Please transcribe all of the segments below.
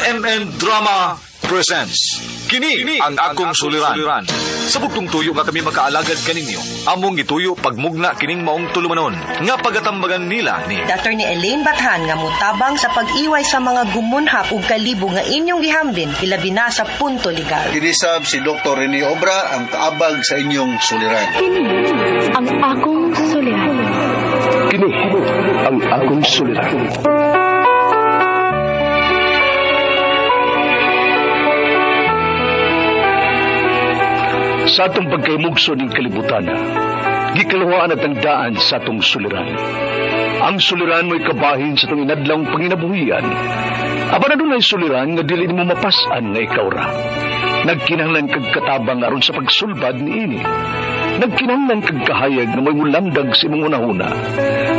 RMN Drama presents Kini ang akong suliran. Sa bugtong tuyo nga kami makaalagad kaninyo, among gituyo pagmugna kining maong tulumanon nga pagatambagan nila ni Attorney Elaine Bathan nga mutabang sa pag-iway sa mga gumunhap ug kalibo nga inyong gihambin ilabi na sa punto legal. Kinisab si Dr. Rene Obra ang kaabag sa inyong suliran. Kini ang akong suliran. Kini ang akong suliran. Sa atong pagkaymugso ning kalibutan, gikaluhaan at ang daan sa atong suliran. Ang suliran mo'y kabahin sa atong inadlawng panginabuhian. Apan adunay suliran nga dili nimo mapas-an nga ikaw ra. Nagkinahanglan kag katabang aron sa pagsulbad niini. Nagkinahanglan kag kahayag nga mo'y mulamdag sa imong hunahuna.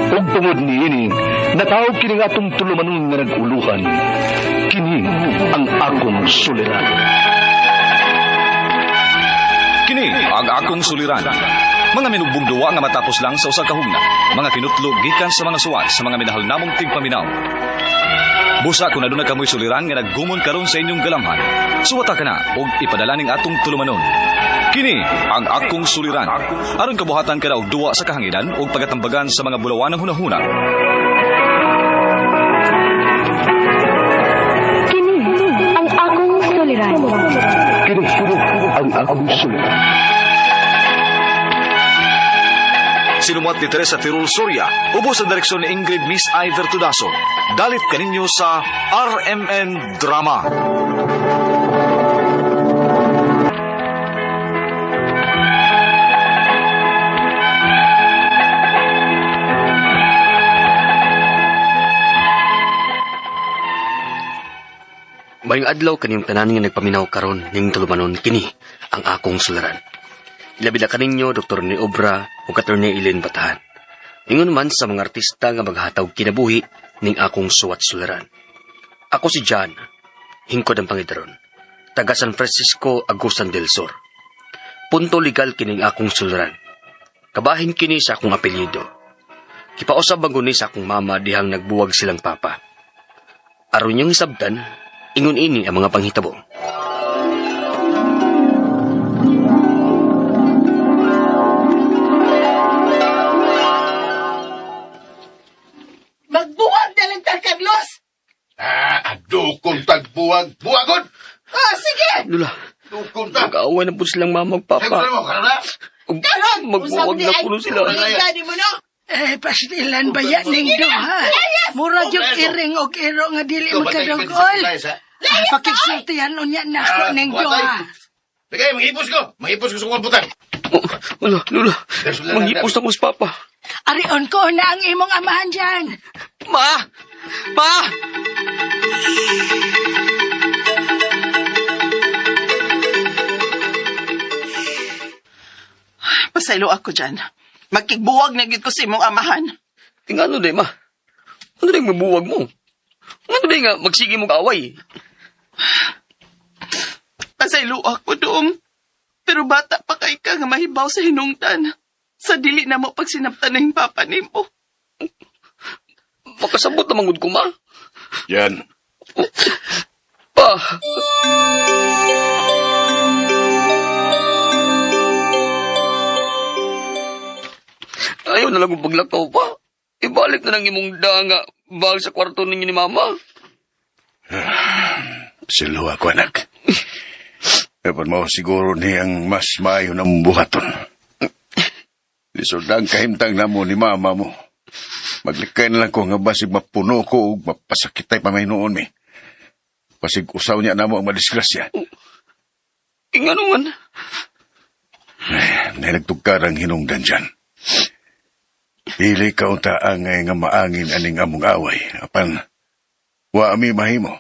Ug tungod niini, natawag kini nga atong tulumanon nga nag-uluhan. Kini ang akong suliran. Kini ang akong suliran. Mga minugbong duwa nga matapos lang sa usa ka hugna. Mga kinutlo gikan sa mga suwat sa mga minahal namong tigpaminaw. Busa kung aduna kamoy suliran nga naggumon karon sa inyong galamhan, suwata ka na og ipadala ning atong tulumanon. Kini ang akong suliran. Aron kabuhatan ka na og duwa sa kahanginan og pagatambagan sa mga bulawanang hunahuna. Kini ang akong suliran. Kini ang akong suliran. Sinumuat ni Teresa Tirul Soria, ubos sa direksyon ni Ingrid Miss Iver Tudaso. Dalit kaninyo sa RMN Drama. Mayong adlaw kaniyong tanan nga nagpaminaw karon ning tulumanon kini ang akong suliran. Ilabi na kaninyo Dr. Ni Obra ug Attorney Elaine Batahan. Ingon man sa mga artista nga maghatag kinabuhi ning akong suwat suliran. Ako si John, hingkod ang pangidaron, taga San Francisco, Agusan del Sur. Punto legal kining akong suliran. Kabahin kini sa akong apelyido. Kipausab ang guni sa akong mama dihang nagbuwag silang papa. Aron niyong hisabtan, ingon ini ang mga panghitabo. Magbuwag na lang ta, Carlos! Ah, dukong tagbuwag. Buwagon! Ah, sige! Lula, Dukong ta. mag-aaway na po silang mama ug papa. Ay, mo, karon na. Ug Karon, magbuwag na kuno sila. Ay, mo no? Eh, pastilan ba yan ning duha? Mura yung iring og iro nga dili magkadugol. Pakigsultihan unya na ako ning duha. Sige, mangipos ko. Mangipos ko sa kong butang. Oh, Lula, Lula, manghipos na ko sa papa. Arion ko na ang imong amahan dyan. Ma! Ma! Pasaylo ako dyan. Magkigbuwag na gid ko sa imong amahan. Tingano di, ma? Ano di mabuwag mo? Ano di nga magsige mo kaaway? Pasaylo ako doong. Pero bata pa kay ka nga mahibaw sa hinungdan. Sa dili na mo pagsinabtan ng papa nimo. Makasabot na mangud ko, ma. Yan. Pa! Ayaw na lang kong paglakaw pa. Ibalik na lang imong da nga bag sa kwarto ninyo ni mama. Silo ako, anak. Dapat mo siguro niyang mas maayo ng buhaton. Lisod ang kahimtang na mo ni mama mo. Maglikay na lang ko nga basig mapuno ko ug mapasakitay pa may noon mi. Basig usaw niya na mo ang madisgrasya. Ingano man. Ay, nagtugkar ang hinungdan dyan. Dili ka unta angay nga maangin aning among away. Apan, wa mi mahimo.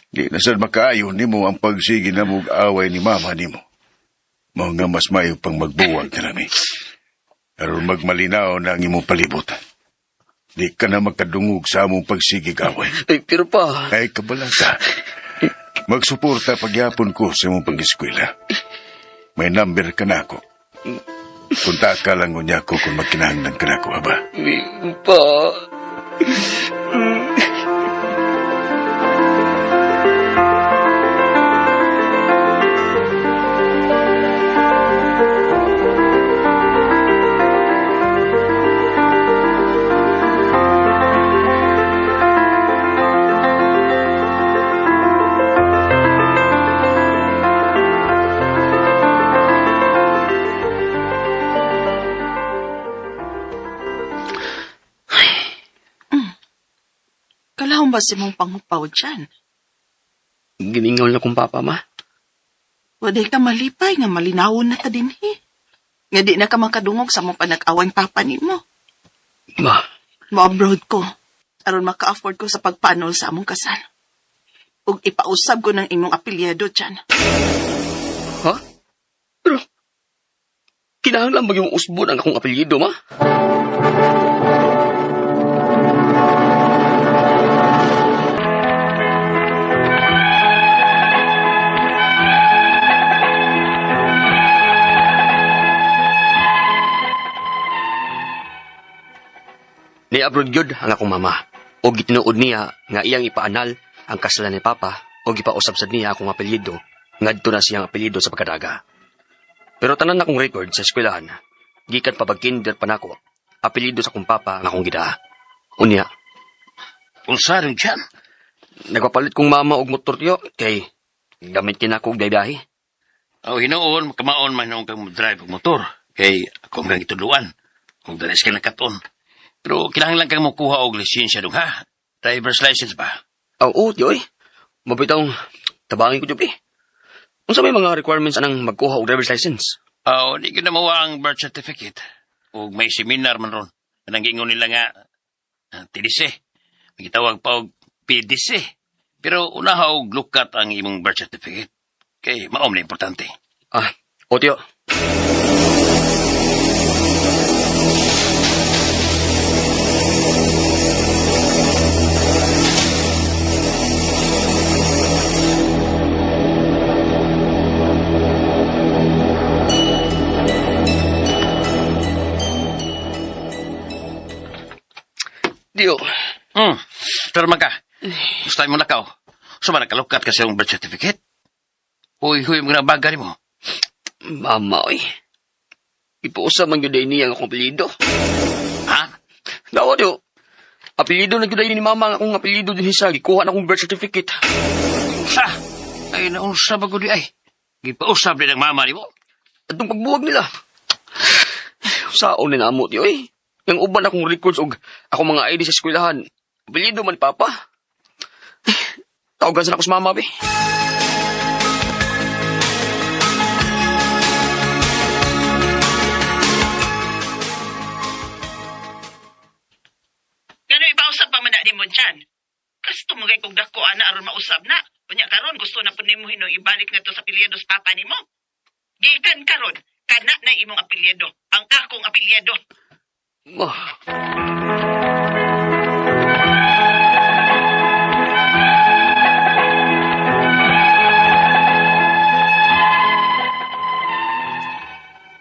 Di na sad makaayo nimo ang pagsige na mong away ni mama nimo. Mao nga mas maayo pang magbuwag na nami. Aron magmalinaw na ang imong palibot. Di ka na magkadungog sa among pagsigig away. Ay, pero pa. Ay, kabala ka. Magsuporta pagyapon ko sa imong pag-eskwela. May number ka na ako. Punta ka lang unya ko kung magkinahanglan ka na ako, aba. Pa. Unsaon ba si mong panghupaw dyan? Gimingaw na kong papa, ma. Waday ka malipay nga malinawon na ta dinhi. Nga di na ka makadungog sa mong panag-awang papa nimo. Ma, Mo-abroad ko. Aron maka-afford ko sa pagpanol sa among kasal. Ug ipausab ko ng imong apelyido dyan. ha? Pero, kinahanglan ba yung usbon ang akong apelyido, ma? Ni-abroad gyud ang akong mama. O gitinuod niya nga iyang ipaanal ang kasalan ni Papa o gipausab sad niya akong apelyido ngadto na siyang apelyido sa pagkadaga. Pero tanan akong record sa eskwelahan, gikan pa pag-kinder pa nako, apelyido sa akong papa ang akong gidaa. Unya, Unsa rin dyan? nagpapalit kong mama og motor tiyo kay gamit kinako og biyahe. O hinuon, kamaon man hinuon kang drive og motor. Kay ako ang gitudluan. Kung dalis ka nakaton. Pero kinahanglan kang mokuha og lisensya dong ha? Driver's license ba? Aw, oo, tiyo eh. Mabitang tabangin ko tiyo eh. Unsa may mga requirements anang magkuha og driver's license? O, di ko na mawa ang birth certificate. Og may seminar man ron. Kanang giingon nila nga, TDC. Gitawag pa og PDC. Pero unaha og lukat ang imong birth certificate. Kay maom na importante. Ah, o tiyo. Tiyo, Pero man ka. Gusto mo lakaw. So ba nakalukat kasi yung birth certificate? Huy, huy, mga baga mo. Mama, oy. Ipausap man yun niya ang akong apelyido. Ha? Dawa, tiyo. Apelyido na yun ni mama ang akong apelyido din sa gikuha na akong birth certificate. Unsa? Ay, naunsa ba ko di ay? Gipausap din ang mama ni mo. Atong pagbuwag nila. Saon na namo, tiyo, eh. Ang uban akong records og akong mga ID sa eskwelahan. Apelyido man, papa. Tawagan sa ako sa mama, be. Gano ipausap pa man na nimo dyan. Kasto mo kay kog dako ana aron mausab na. Unya karon gusto na pud nimo hinong ibalik na to sa apelyido sa papa nimo. Gikan karon kana na imong apelyido, ang akong apelyido. Ma.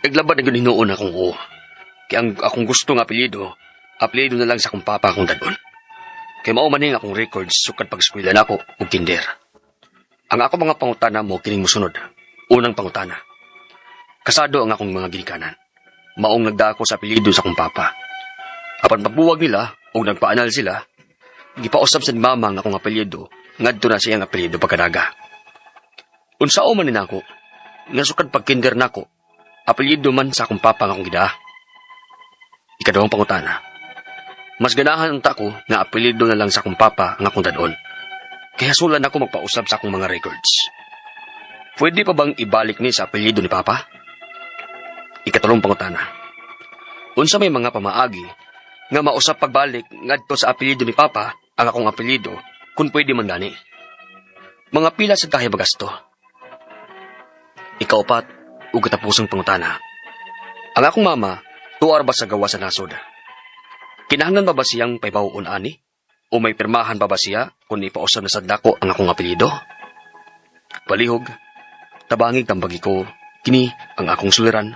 Naglabad na gyud hinuon akong oo. Kaya ang akong gusto nga apelyido, apelyido na lang sa akong papa akong dadon. Kay mao man ning akong records sukad pag-eskwela nako ug kinder. Ang ako mga pangutana mo kining mosunod. Unang pangutana. Kasado ang akong mga ginikanan. Maong nagdako sa apelyido sa akong papa. Apan pagbuwag nila og nagpaanal sila, gipausab sa mama ang akong apelyido ngadto na siyang apelyido pagkadaga. Unsao man ni nako, nga sukad pagkinder nako, apelyido man sa akong papa nga akong gidaa. Ikaduhang pangutana. Mas ganahan unta ko nga apelyido na lang sa akong papa ang akong dadon. Kaya sulan ako magpausab sa akong mga records. Pwede pa bang ibalik ni sa apelyido ni papa? Ikatulong pangutana. Unsa may mga pamaagi nga mausap pagbalik ngadto sa apelyido ni papa ang akong apelyido kung pwede man gani. Mga pila sa kahay magasto. Ikaupat ug katapusang pangutana. Ang akong mama tuar ba sa gawa sa nasod? Kinahanglan ba ba siyang paybawon ani? O may pirmahan ba ba siya kung ipausap na sa dako ang akong apelyido? Palihog, tabangig tambagi ko, kini ang akong suliran,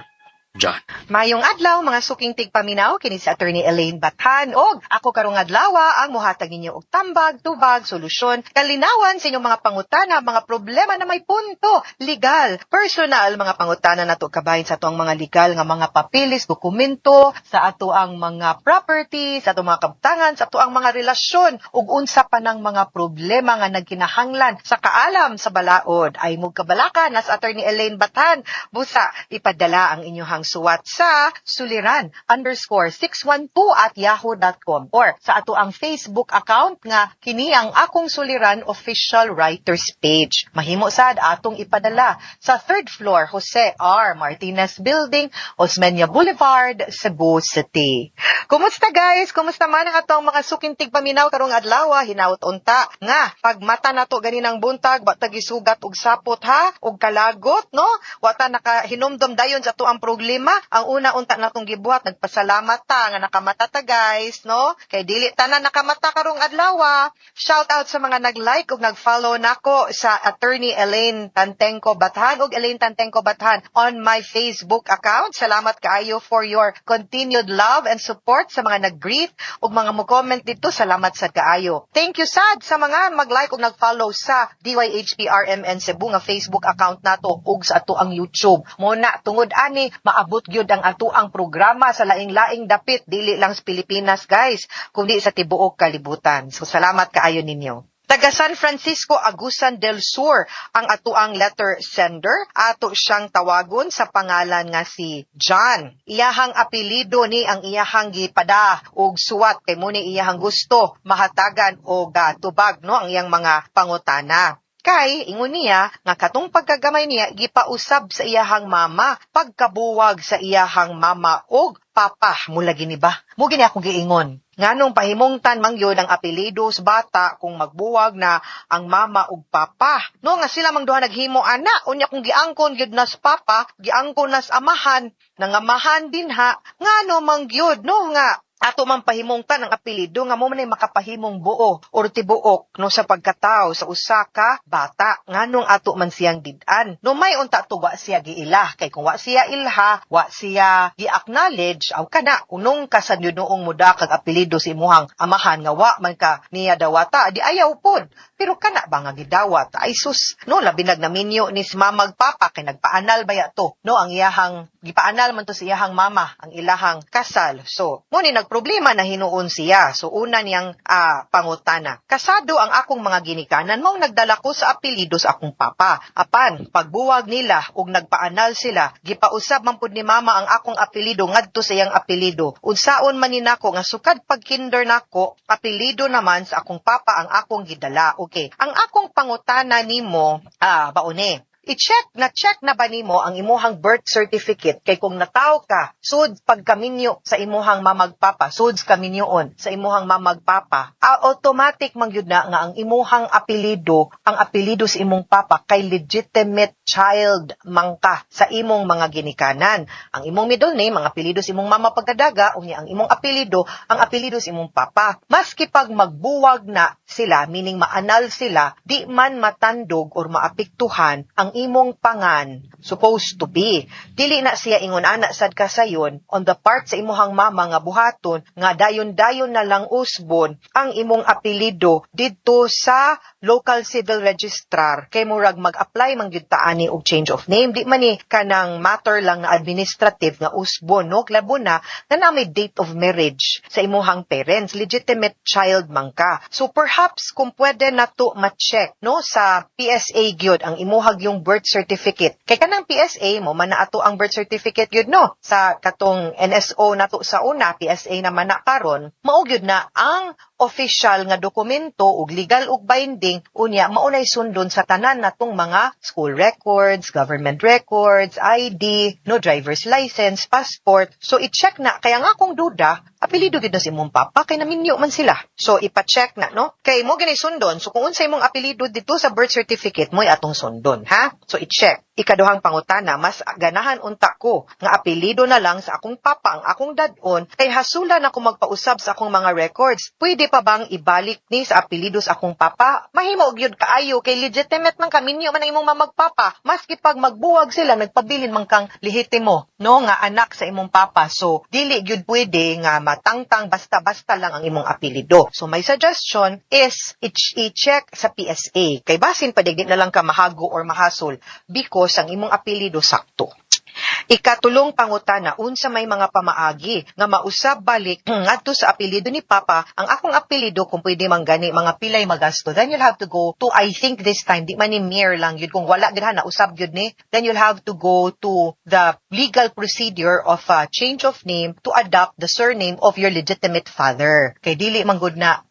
John. Mayong adlaw mga suking tigpaminaw kini si Attorney Elaine Bathan og ako karong adlaw ang mohatag ninyo og tambag, tubag, solusyon, kalinawan sa inyong mga pangutana, mga problema na may punto, legal, personal, mga pangutana nato kabahin sa atoang mga legal nga mga papeles, dokumento, sa ato ang mga property, sa ato mga kabtangan, sa ato ang mga relasyon ug unsa pa nang mga problema nga nagkinahanglan sa kaalam sa balaod. Ay mug kabalaka nas Attorney Elaine Bathan, busa ipadala ang inyong inyuhang suwat sa suliran_612@yahoo.com or sa ato ang Facebook account nga kini ang Akong Suliran Official Writers Page. Mahimo sad atong ipadala sa third floor, Jose R. Martinez Building, Osmeña Boulevard, Cebu City. Kumusta, guys? Kumusta man ang atong mga suking tigpaminaw karong adlaw? Hinaut unta nga pagmata nato ganinang buntag, wa ta gisugat og sapot ha, og kalagot, no? Wa ta nakahinumdom dayon sa atoang problema. Ang una unta natong gibuhat, nagpasalamat ta nga nakamata ta, guys, no? Kay dili tanan nakamata karong adlaw. Shout out sa mga nag-like ug nag-follow nako sa Attorney Elaine Tantengco Bathan ug Elaine Tantengco Bathan on my Facebook account. Salamat kaayo for your continued love and support sa mga nag-greet ug mga mo-comment dito. Salamat sad kaayo. Thank you sad sa mga mag-like ug nag-follow sa DYHPRMN Cebu nga Facebook account nato ug sa ato ang YouTube. Mo na tungod ani maabot gyud ang ato ang programa sa laing-laing dapit, dili lang sa Pilipinas, guys, kundi sa tibuok kalibutan. So salamat kaayo ninyo. Taga San Francisco, Agusan del Sur ang atuang letter sender. Ato siyang tawagon sa pangalan nga si John. Iyahang apelyido ni ang iyahang gipada og suwat kay mo ni iyahang gusto mahatagan og tubag, no, ang iyang mga pangutana. Kay ingon niya nga katong pagkagamay niya gipausab sa iyahang mama pagkabuwag sa iyahang mama og papa. Mula gini ba? Mo gini akong giingon. Nganong pahimungtan man gyud ang apelyido sa bata kung magbuwag na ang mama ug papa? No, nga sila mang duha naghimo ana, unya kung giangkon gyud nas papa, giangkon nas amahan, nangamahan din ha, ngano man gyud, no, nga ato man pahimungtan ang apelyido nga mo man ay makapahimong buo or tibuok, no, sa pagkatao sa usa ka bata? Nganong ato man siyang did-an, no? May unta to wa siya giila, kay kung wa siya ilha, wa siya gi-acknowledge, aw kana unong ka sa noong muda kag apelyido sa imuhang amahan nga wa man ka niya dawata, di ayaw pod. Pero kana ba nga gidawat, ay sus, no, labi nag naminyo ni si mamag papa kay nagpaanal baya to, no? Ang iyahang gipaanal man to sa iyahang mama ang ilahang kasal. So mo ni nagproblema na hinuon siya. So una niyang pangutana: Kasado ang akong mga ginikanan, maong nagdala ko sa apelyido sa akong papa. Apan pagbuwag nila ug nagpaanal sila, gipausab man pud ni mama ang akong apelyido ngadto sa iyang apelyido. Unsaon man ni nako nga sukad pag kinder nako, apelyido naman sa akong papa ang akong gidala? Okay, ang akong pangutana nimo baone, i-check na check na ba nimo ang imuhang birth certificate? Kay kung nataw ka sud pagkaminyo sa imuhang mamagpapa, sud kaminyoon sa imuhang mamagpapa, automatic man gyud na nga ang imuhang apelyido, ang apelyido sa imong papa, kay legitimate child man ka sa imong mga ginikanan. Ang imong middle name, ang apelyido sa imong mama pagkadaga, unya ang imong apelyido, ang apelyido sa imong papa. Maski pag magbuwag na sila, meaning maanal sila, di man matandog or maapektuhan ang imong pangan, supposed to be. Dili na siya ingon ana sad kasayon on the part sa imuhang mama nga buhaton nga dayon-dayon na lang usbon ang imong apelyido didto sa local civil registrar, kay murag mag-apply man gyud ta ani og change of name. Di man ni kanang matter lang na administrative nga usbon, no, labo na nga na may date of marriage sa imuhang parents, legitimate child man ka. So perhaps kung pwede na to ma-check, no, sa PSA gyud ang imuhag yung birth certificate, kay kanang PSA mo man na ato ang birth certificate gyud, no, sa katong NSO nato sa una, PSA naman na karon. Mao gyud na ang official nga dokumento ug legal ug binding, unya maunay sundon sa tanan natong mga school records, government records, ID, no, driver's license, passport. So i-check na, kaya nga kung duda, apelyido gyud na sa imong papa kay naminyo man sila. So ipa-check na, no? Kay mo gani sundon. So kung unsa imong apelyido dito sa birth certificate, mo'y atong sundon, ha? So i-check. Ikaduhang pangutana: Mas ganahan unta ko nga apelyido na lang sa akong papa ang akong dad-on kay hasulan ako magpausab sa akong mga records. Pwede pa bang ibalik ni sa apelyido sa akong papa? Mahimo gyud kaayo kay legitimate man kaminyo man ang imong mamagpapa. Maski pag magbuwag sila, nagpabilin man kang lehitimo, no, nga anak sa imong papa. So dili gyud pwede nga matangtang basta-basta lang ang imong apelyido. So my suggestion is i-check sa PSA kay basin pa di na lang ka mahago or mahasol because ang imong apelyido sakto. Ikatulong pangutana, unsa may mga pamaagi nga mausab balik ngadto sa apelyido ni Papa ang akong apelyido, kung pwede man gani, mga pilay magasto? Then you'll have to go to, I think this time, di man ni mere lang yun, kung wala gid na usab gyud ni, then you'll have to go to the legal procedure of change of name to adopt the surname of your legitimate father. Kay dili man gud na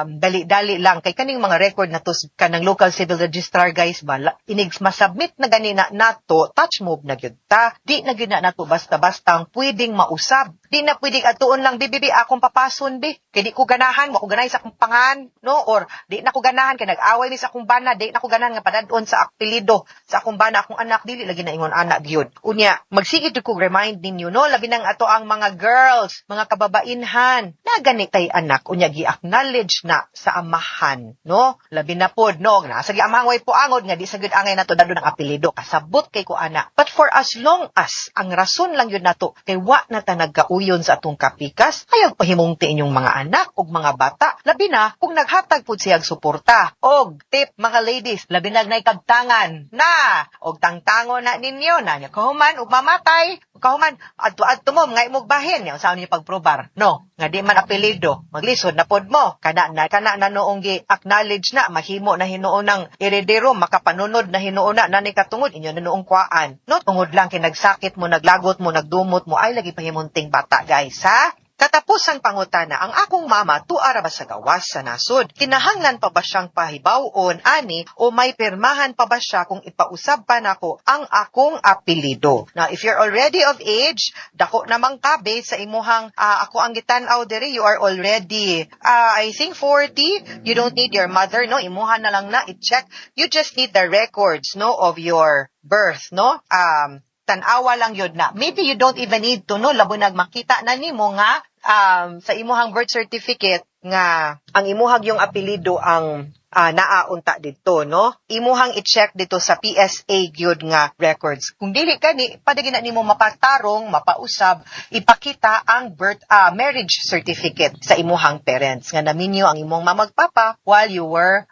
dali-dali lang, kay kaning mga record na to kanang local civil registrar, guys, ba, inig masubmit na gani na nato, touch move na gyud ta. Di na gyud na nato basta-basta ang pwedeng mausab. Di na pwedeng atuon lang, "Bibi, akong papason bi kay di ko ganahan, wa ko ganahan sa akong pangan," no, or "Di na ko ganahan kay nag-away mi sa akong bana, di na ko ganahan nga padadon sa apelyido sa akong bana akong anak." Dili lagi na ingon ana gyud. Unya, magsige jud ko remind ninyo, no, labi nang ato ang mga girls, mga kababainhan na gani tay anak, unya gi-acknowledge na sa amahan, no, labi na pod, no, nasa gi amahan way poangod nga di sa gyud angay nato dadon ang apelyido, kasabot kay ko ana. But for as long as ang rason lang yun nato kay wa na ta nagkauyon sa atong kapikas, ayaw pahimungti inyong mga anak ug mga bata, labi na kung naghatag pud siyag suporta. Og tip, mga ladies, labi na nay kabtangan na og tangtango na ninyo na niya kahuman ug mamatay, kahuman adto-adto mo mga imong bahin niya, unsa ninyo pagprobar, no, nga di man apelyido? Maglisod na pod mo. Kana na noong gi acknowledge na, mahimo na hinuon ng eredero, makapanunod na hinuon na nani katungod inyo na noong kuaan, no, tungod lang kay nagsakit mo, naglagot mo, nagdumot mo. Ay lagi pahimunting bata, guys, ha. Katapusang pangutana, ang akong mama tuara ba sa gawas sa nasod? Kinahanglan pa ba siyang pahibaw-on ani o may pirmahan pa ba siya kung ipausab pa nako ang akong apelyido? Now, if you're already of age, dako namang ka based sa imuhang ako ang gitan-aw diri, you are already I think 40, you don't need your mother, no? Imuha na lang na i-check. You just need the records, no, of your birth, no? Tan-awa lang yun na. Maybe you don't even need to know, labonag makita na nimo nga sa imuhang birth certificate nga ang imuhag yung apelyido ang naaunta dito, no? Imuhang i-check dito sa PSA gyud nga records. Kung dili kani, padagi na nimo mapatarong, mapausab, ipakita ang birth marriage certificate sa imuhang parents nga naminyo ang imong mamagpapa while you were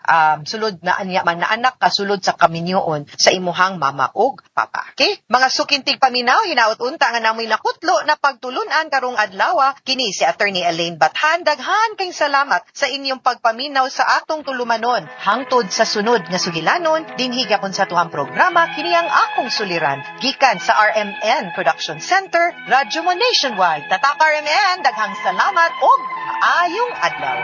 sulod na anya man na anak ka, sulod sa kaminyoon sa imuhang mama ug papa. Okay? Mga suking tigpaminaw, hinaot unta nga namoy nakutlo na pagtulunan karong adlaw. Kini si Attorney Elaine Bathan. Daghan kay salamat sa inyong pagpaminaw sa atong tulumanon. Hangtod sa sunod nga sugilanon, dinhi gyapon sa atuang programa, kini ang Akong Suliran, gikan sa RMN Production Center, Radyo Mo Nationwide. Tatak RMN, daghang salamat ug maayong adlaw.